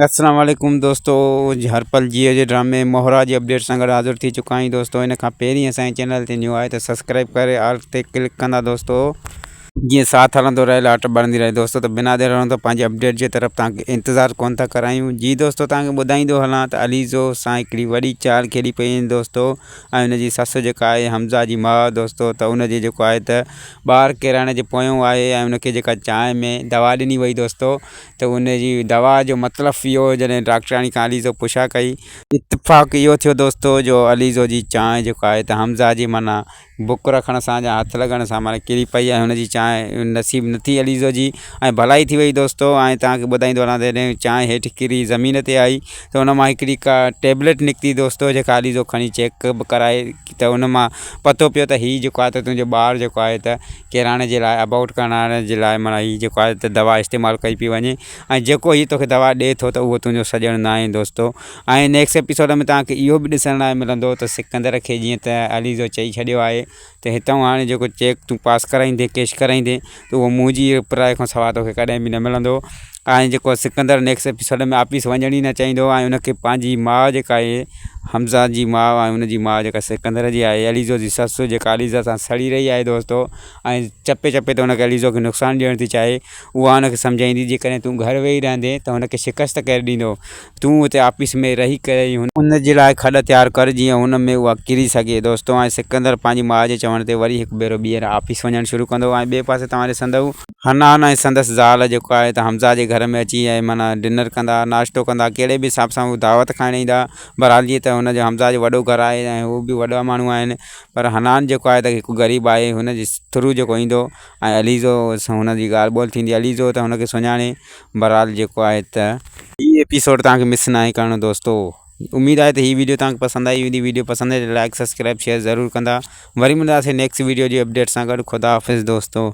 السلام عليڪم دوستو هر پل جيئو جي ڊرامي مهرا جي اپڊيٽ سان گڏ حاضر ٿي چڪا آهيون دوستو ان کان پهرين اسان جي چينل تي نيو آهي ته سبسڪرائب ڪري آل تي ڪلڪ ڪندا دوستو جيئن ساٿ هلندو رهي لاٽ ٻرندي رهي دوستو ته بنا دير هلون ته پنهنجي اپڊيٽ جي طرف تان کي انتظار ڪون ٿا ڪرايون جي دوستو تان کي ٻڌائيندو هلان ته عليزو سان هڪڙي وڏي چال کيڏي پئي دوستو ۽ ان جي سس جيڪا آهي حمزه جي ماء دوستو ته ان جي جيڪو آهي ته ٻار ڪيرائڻ جي پويون آهي ۽ ان کي جيڪا چانهه ۾ دوا ڏني وئي دوستو ته ان جي دوا جو مطلب اهو هو جڏهن ڊاڪٽرياڻي کان عليزو پڇا ڪئي. اتفاق اهو ٿيو دوستو جو عليزو جي چانهه جيڪو آهي ته حمزه جي معنيٰ بک رکڻ سان يا هٿ لڳڻ سان معنيٰ ڪري پئي ۽ هن جي چانهه نصيب نه ٿي عليزو جي ۽ ڀلائي ٿي وئي دوستو ۽ توهان کي ٻڌائيندو هلان ته جڏهن چانهه هيٺ ڪري زمين تي آئي ته ان مان هڪڙي ڪا ٽيبليٽ نڪتي دوستو جيڪا عليزو کڻي چيڪ به ڪرائي ته ان مان پتو پيو ته هي جيڪو آهي ته تنهنجو ٻار جيڪو آهي ته ڪيرائڻ جي لاء ابائوٽ ڪرائڻ جي لاء معنيٰ هي جيڪو آهي ته دوا استعمال ڪئي پئي وڃي ۽ جيڪو هي توکي دوا ڏئي ٿو ته اهو تنهنجو سڄڻ ناهي دوستو ۽ نيڪسٽ ايپيسوڊ ۾ توهان کي اهو به ڏسڻ لاء ملندو ته سڪندر کي جيئن ته عليزو چئي ڇڏيو آهي ته هتان هاڻي جيڪو چيڪ تون پاس ڪرائيندين ڪيش ڪرائيندين ته اهو منهنجي پرائي کان سواء توکي ڪڏهن به نه ملندو ۽ جيڪو سڪندر نيڪسٽ ايپيسوڊ ۾ آفيس وڃڻ ئي نه چاهيندو ۽ ان کي پنهنجي ماء جيڪا آهي حمزه جي ماء ۽ ان جي ماء جيڪا سڪندر جي آهي عليزو جي سس جيڪا عليزا سان سڙي رهي آهي دوستو ۽ چپي چپي تي ان کي عليزو کي نقصان ڏيڻ ٿي چاهي اها ان کي سمجهائيندي جيڪڏهن تون گهر ويهي رهندين ته هن کي شڪست ڪري ڏيندو تون اتي آفيس ۾ رهي ڪري ئي ان جي لاء کڏ تيار ڪر جيئن هن ۾ اها ڪري سگهي. دوستو ۽ سڪندر پنهنجي ماء جي چوڻ تي وري هڪ ڀيرو ٻيهر آفيس وڃڻ شروع ڪندو ۽ ٻئي پاسي توهان ڏسندؤ، حنان ۽ سندس زال جيڪو آهي ته حمزه جي گهر ۾ اچي ۽ معنيٰ ڊنر ڪندا، ناشتو ڪندا، ڪهڙي به حساب سان هو دعوت کائڻ ايندا. بهرحال جيئن ته هن جو حمزه جو وڏو گهر آهي ۽ هو به وڏا ماڻهو آهن پر حنان جيڪو آهي ته هڪ غريب آهي هن جي ٿرو جيڪو ايندو ۽ عليزو سان هن جي ڳالهه ٻولهه ٿيندي عليزو ته هن کي سڃاڻي بهرحال جيڪو آهي ته. هي ايپيسوڊ توهان کي مس ناهي ڪرڻو دوستو اميد آهي ته هي ويڊيو توهان کي پسند آئي هوندي ويڊيو پسند آئي ته لائڪ سبسڪرائب شيئر ضرور ڪندا وري ملنداسين نيڪسٽ ويڊيو جي اپڊيٽ سان گڏ خدا حافظ دوستو.